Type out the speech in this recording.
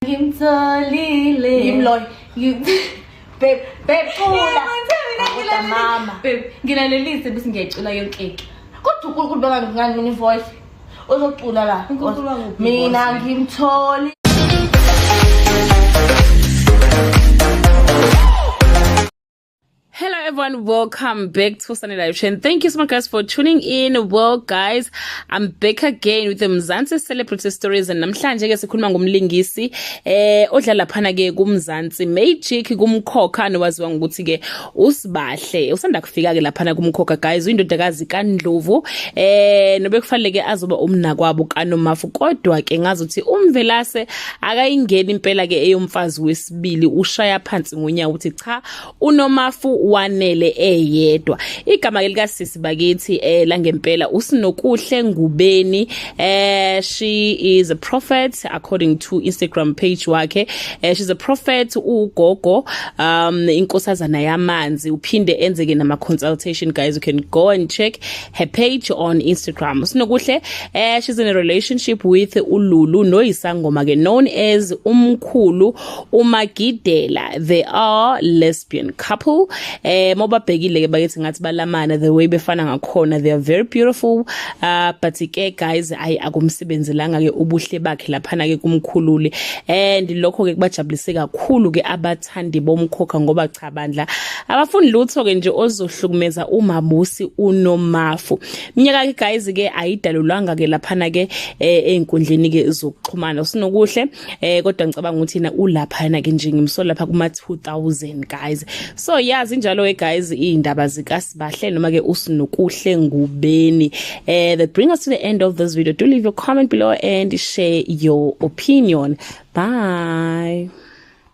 Ngimtholile. Yimi loyo. Babe, babe cula. Kodwa mama. Babe, ngilalelise bese ngiyayicula yonke ke. Kodwa uNkulunkulu bekangingani mina ivoice. Uzocula la. uNkulunkulu wangiphi Mina ivoice? ngimtholi. Hello everyone, welcome back to Sunny Live Chain. Thank you so much guys for tuning in. Well guys, I'm back again with the Mzansi Celebrity Stories and namhlanje ke sikhuluma ngomlingisi odlala laphana ke kuMzansi Magic kumkhokha nowaziwa ngokuthi ke uSibahle. Usanda kufika ke laphana kumkhokha guys, uyindodakazi kaNdlovu nobe kufanele ke azoba umnakwabo kaNomafu, kodwa ke ngazuthi uMvelase akayingeni impela ke eyomfazi wesibili, ushaya phansi ngonyawo uthi cha, uNomafu wanele eyedwa. Igama ke likasisi bakithi langempela uSinokuhle Ngubeni. She is a prophet according to Instagram page wakhe. She's a prophet, ugogo, inkosazana yamanzi, uphinde enze ke nama consultation. Guys, you can go and check her page on Instagram. Sinokuhle, she's in a relationship with uLulu noyisangoma ke known as umkhulu uMagidela. They are lesbian couple. Mobabhekile ke bakithi ngathi balamana, the way befana ngakhona. They are very beautiful, but ke guys, ayi, akumsebenzelanga ke ubuhle bakhe laphana ke kumkhululi, and lokho ke kubajabulise kakhulu ke abathandi bomkhokha, ngoba cha bandla, abafuni lutho ke nje ozohlukumeza umabusi uNomafu. Minyaka ke guys ke ayidalulwanga ke laphana ke einkundleni ke zokuxhumana uSinokuhle, kodwa ngicabanga ukuthi na ulaphana ke nje ngimsola lapha kuma 2000 guys. So yazi njalo ke guys indaba zikaSibahle noma ke uSinokuhle Ngubeni. That bring us to the end of this video. Do leave your comment below and share your opinion. Bye.